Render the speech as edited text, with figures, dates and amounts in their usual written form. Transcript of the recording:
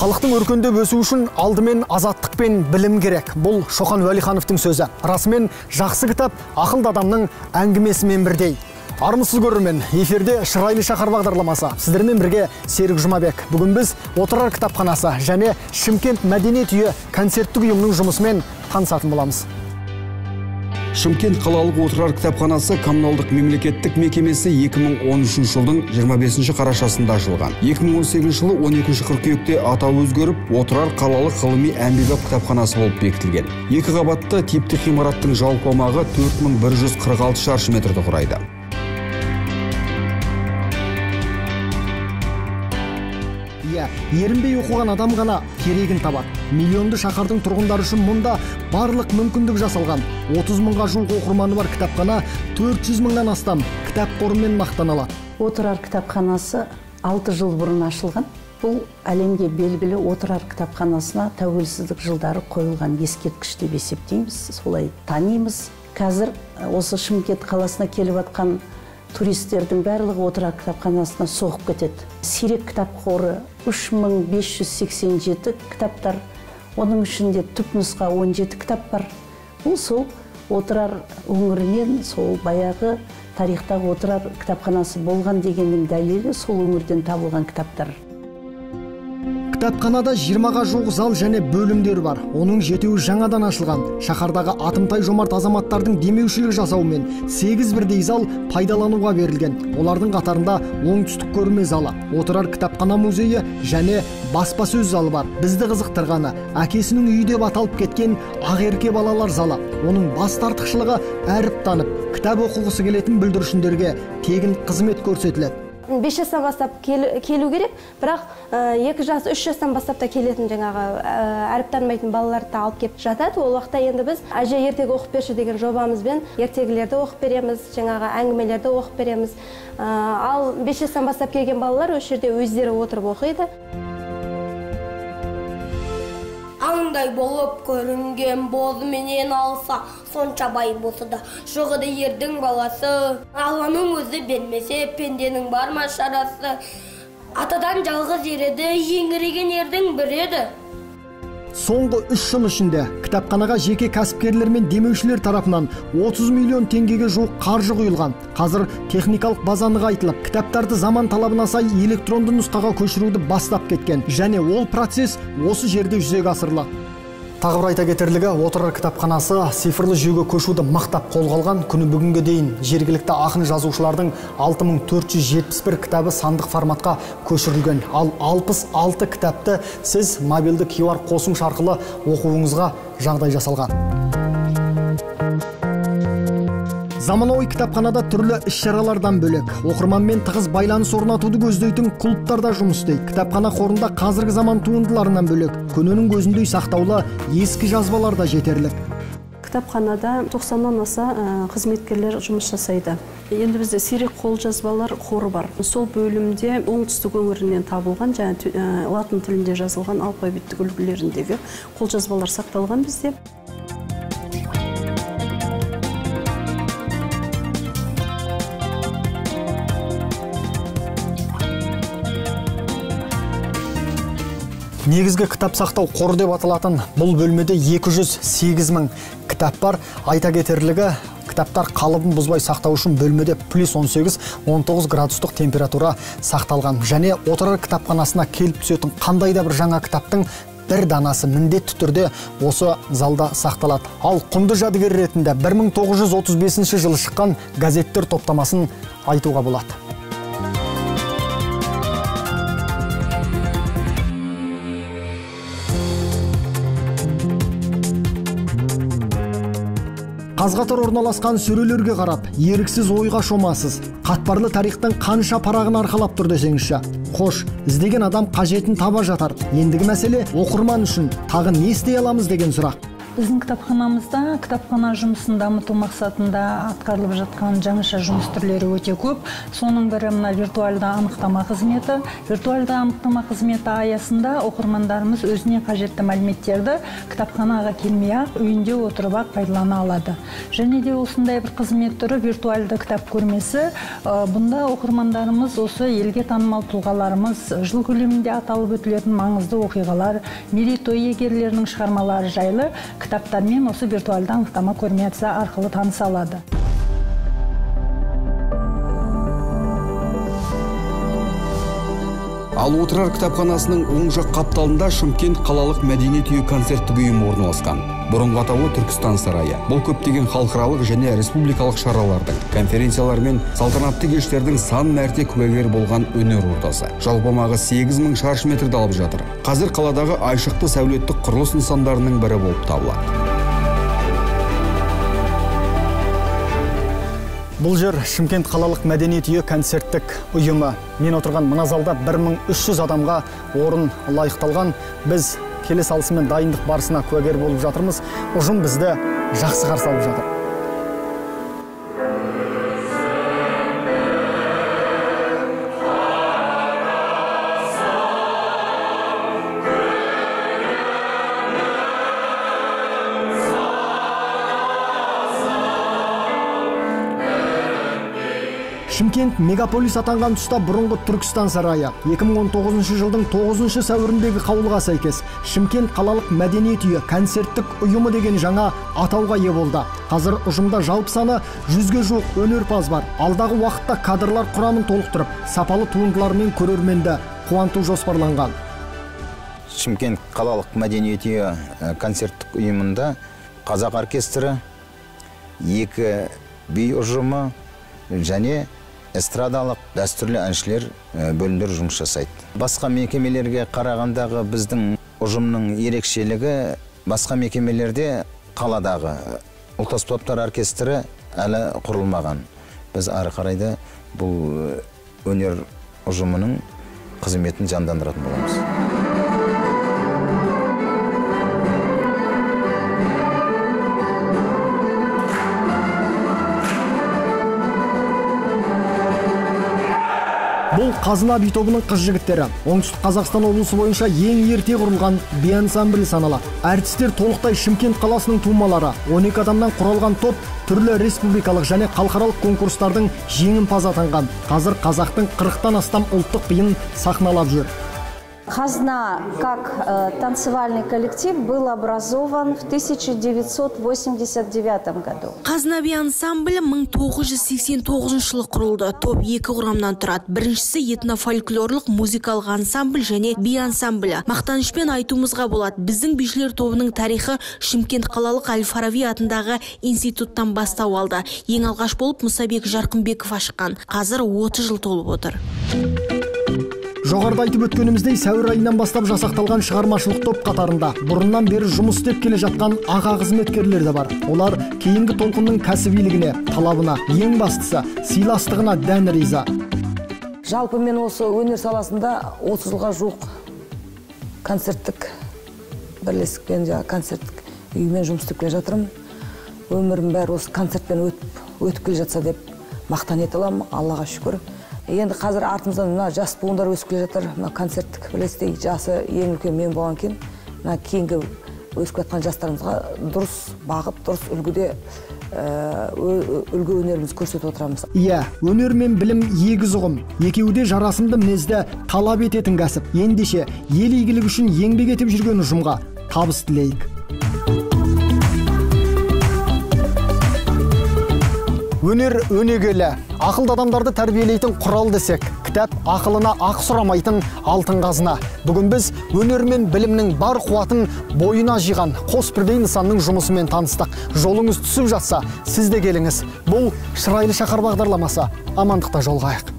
Халықтың өркендеп өсу үшін алдымен азаттық пен білім керек. Бұл Шоқан Уәлихановтың сөзі. Расымен жақсы кітап ақылды адамның әңгімесімен бірдей. Армысыз көрермен, эфирде Шырайлы шаһар бағдарламасы. Сіздермен бірге Серік Жұмабек. Бүгін біз Отырар кітапханасы және Шымкент мәдениет үйі концерттік ұйымының жұмысымен танысатын боламыз. Шымкент қалалық Отырар кітапханасы коммуналдық мемлекеттік мекемесі 2013 жылдың 25 қарашасында ашылған. 2018 жылы 12 қыркүйекте атауы өзгеріп, Отырар қалалық ғылыми әмбебап кітапханасы болып бекітілген. Екі қабатты типтік ғимараттың жалпы аумағы 4146 шаршы метрді құрайды. Ерінбей оқыған адам ғана керегін табады. Миллионды шаһардың тұрғындары үшін мұнда барлық мүмкіндік жасалған. 30 мыңға жуық оқырманы бар кітапхана 400 мыңнан астам кітап қорымен мақтана алады. Отырар кітапханасы 6 жыл бұрын ашылған. Бұл әлемге белгілі Отырар кітапханасына тәуелсіздік жылдары қойылған ескерткіш деп есептейміз, солай танимыз. Қазір осы Шымкент қаласына келіп атқан туристердің барлығы Отырар кітапханасына соғып кетеді. Сирек кітап қоры 3587 кітаптар, оның ішінде түпнұсқа 17 кітап бар. Бұл сол Отырар өңірінен, сол баяғы тарихтағы Отырар кітапханасы болған дегеннің дәлелі сол өңірден табылған кітаптар. Кітапханада 20-ға жуық зал және бөлімдер бар. Оның жетеуі жаңадан ашылған. Шаһардағы атымтай жомарт азаматтардың демеушілік жасауымен 8 бірдей зал пайдалануға берілген. Олардың қатарында оңтүстік көрме залы, Отырар кітапхана музейі және баспасөз залы бар. Бізді қызықтырғаны әкесінің үйі деп аталып кеткен Ақерке балалар залы. Оның басты артықшылығы әріп танып, кітап оқығысы келетін бүлдіршіндерге тегін қызмет көрсетіледі. 5 жастан бастап келу керек, бірақ 2 жас, 3 жастан бастап та келетін жаңағы әріп танымайтын балаларды да алып келіп жатады. Ол уақытта енді біз әже ертегі оқып берші деген жобамызбен ертегілерді оқып береміз, жаңағы әңгімелерді оқып береміз. Ал 5 жастан бастап келген балалар осы жерде өздері отырып оқиды. Аңдай болып көрінген бозменен алса, сонша бай болса да, жоғы да ердің баласы. Алланың өзі бермесе, пенденің бар ма шарасы? Атадан жалғыз ереді, еңіреген ердің бірі еді. Соңғы 3 жыл ішінде кітапханаға жеке кәсіпкерлер мен демеушілер тарапынан 30 миллион теңгеге жуық қаржы құйылған. Қазір техникалық база нығайтылып, кітаптарды заман талабына сай электронды нұсқаға көшіруді бастап кеткен. Және ол процесс осы жерде жүзеге асырылады. Тағы бір айта кетерлігі, Отырар кітапханасы цифрлы жүйеге көшуді мықтап қолға алған. Күні бүгінге дейін жергілікті ақын жазушылардың 6471 кітабы сандық форматқа көшірілген. Ал 66 кітапты сіз мобильді QR қосымша арқылы оқуыңызға жағдай жасалған. Заманауи кітапханада түрлі іс-шаралардан бөлек, оқырманмен тығыз байланыс орнатуды көздейтін клубтар да жұмыс істейді. Кітапхана қорында қазіргі заман туындыларынан бөлек, көненің көзіндей сақтаулы ескі жазбалар да жетерлік. Кітапханада 90-нан аса қызметкерлер жұмыс жасайды. Енді бізде сирек қолжазбалар қоры бар. Сол бөлімде оңтүстік өңірінен табылған және латын тілінде жазылған алфавиттік үлгілеріндегі қолжазбалар сақталған бізде. Негізгі кітап сақтау қоры деп аталатын бұл бөлмеде 208 мың кітап бар. Айта кетерлігі, кітаптар қалыбын бұзбай сақтау үшін бөлмеде плюс 18-19 градустық температура сақталған. Және Отырар кітапханасына келіп түсетін қандай да бір жаңа кітаптың бір данасы міндетті түрде осы залда сақталады. Ал құнды жәдігер ретінде 1935 жылы шыққан газеттер топтамасын айтуға болады. Қаз-қатар орналасқан сөрелерге қарап, еріксіз ойға шомасыз. Қатпарлы тарихтың қанша парағын арқалап тұр десеңізші. Қош, іздеген адам қажетін таба жатар. Ендігі мәселе оқырман үшін тағы не істей аламыз деген сұрақ. Біздің кітапханамызда кітапхана жұмысын дамыту мақсатында атқарылып жатқан жаңаша жұмыс түрлері өте көп. Соның бірі мына виртуалды анықтама қызметі. Виртуалды анықтама қызметі аясында оқырмандарымыз өзіне қажетті мәліметтерді кітапханаға келмей-ақ үйінде отырып-ақ пайдалана алады. Және де осындай бір қызмет түрі виртуалды кітап көрмесі. Бұнда оқырмандарымыз осы елге танымал тұлғаларымыз, жыл көлемінде аталып өтілетін маңызды оқиғалар, мерейтой иегерлерінің шығармалары жайлы кітаптармен осы виртуалды анықтама көрмесі арқылы таныса алады. Ал Отырар кітапханасының оң жақ қапталында Шымкент қалалық мәдениет үйі концерттік ұйымы орналасқан. Бұрынғы атауы Түркістан сарайы. Бұл көптеген халықаралық және республикалық шаралардың, конференциялар мен салтанатты кештердің сан мәрте куәгері болған өнер ордасы. Жалпы аумағы 8000 шаршы метрді алып жатыр. Қазір қаладағы айшықты сәулеттік құрылыс нысандарының бірі болып табылады. Бұл жер Шымкент қалалық мәдениет үйі концерттік ұйымы. Мен отырған мына залда 1300 адамға орын лайықталған. Біз келе салысымен дайындық барысына куәгер болып жатырмыз. Ұжым бізді жақсы қарсы алып жатыр. Шымкент мегаполис атанған тұста бұрынғы Түркістан сарайы 2019 жылдың 9 сәуіріндегі қаулыға сәйкес Шымкент қалалық мәдениет үйі концерттік ұйымы деген жаңа атауға ие болды. Қазір ұжымда жалпы саны 100-ге жуық өнерпаз бар. Алдағы уақытта кадрлар құрамын толықтырып, сапалы туындылармен көрерменді қуанту жоспарланған. Шымкент қалалық мәдениет үйі концерттік ұйымында қазақ оркестрі, 2 би ұжымы және эстрадалық дәстүрлі әншілер бөлімдері жұмыс жасайды. Басқа мекемелерге қарағандағы біздің ұжымның ерекшелігі, басқа мекемелерде қаладағы ұлт аспаптар оркестрі әлі құрылмаған. Біз ары қарай да бұл өнер ұжымының қызметін жандандыратын боламыз. Бұл Қазына би тобының қыз жігіттері. Оңтүстік Қазақстан облысы бойынша ең ерте құрылған би ансамблі саналады. Әртістер толықтай Шымкент қаласының тумалары. 12 адамнан құралған топ түрлі республикалық және халықаралық конкурстардың жеңімпазы атанған. Қазір қазақтың 40-тан астам ұлттық биін сахналап жүр. Қазына как танцевальный коллектив был образован в 1989 году. Қазына би ансамблі 1989 жылы құрылды. Топ екі құрамнан тұрады. Біріншісі этнофольклорлық музыкалық ансамбль және би ансамблі. Мақтанышпен айтуымызға болады. Біздің бишілер тобының тарихы Шымкент қалалық Әл-Фараби атындағы институттан бастау алды. Ең алғаш болып Мұсабек Жарқынбеков ашқан. Қазір 30 жыл толып отыр. Жоғарыда айтып өткеніміздей, сәуір айынан бастап жасақталған шығармашылық топ қатарында бұрыннан бері жұмыс істеп келе жатқан аға қызметкерлер де бар. Олар кейінгі толқынның кәсібилігіне, талабына, ең бастысы сыйластығына дән риза. Жалпы мен осы өнер саласында 30 жылға жуық концерттік бірлестікпен, концерттік үймен жұмыс істеп келе жатырмын. Өмірім бәрі осы концертпен өтіп келе жатса деп мақтан ете аламын, Аллаға шүкір. Енді қазір артымыздан мына жас буындар өсіп келе жатыр. Мына концерттік бірлестік жасы ең үлкен мен болған кейін, мына кейінгі өсіп жатқан жастарымызға дұрыс бағыт, дұрыс үлгіде үлгі өнерімізді көрсетіп отырамыз. Иә, өнер мен білім егіз ұғым. Екеуі де жарасымды мінезді талап ететін кәсіп. Ендеше ел игілігі үшін еңбек етіп жүрген ұжымға табыс тілейік. Өнер өнегелі, ақылды адамдарды тәрбиелейтін құрал десек, кітап ақылына ақы сұрамайтын алтын қазына. Бүгін біз өнер мен білімнің бар қуатын бойына жиған қос бірдей нысанның жұмысымен таныстық. Жолыңыз түсіп жатса, сіз де келіңіз. Бұл Шырайлы шаһар бағдарламасы. Амандықта жолығайық.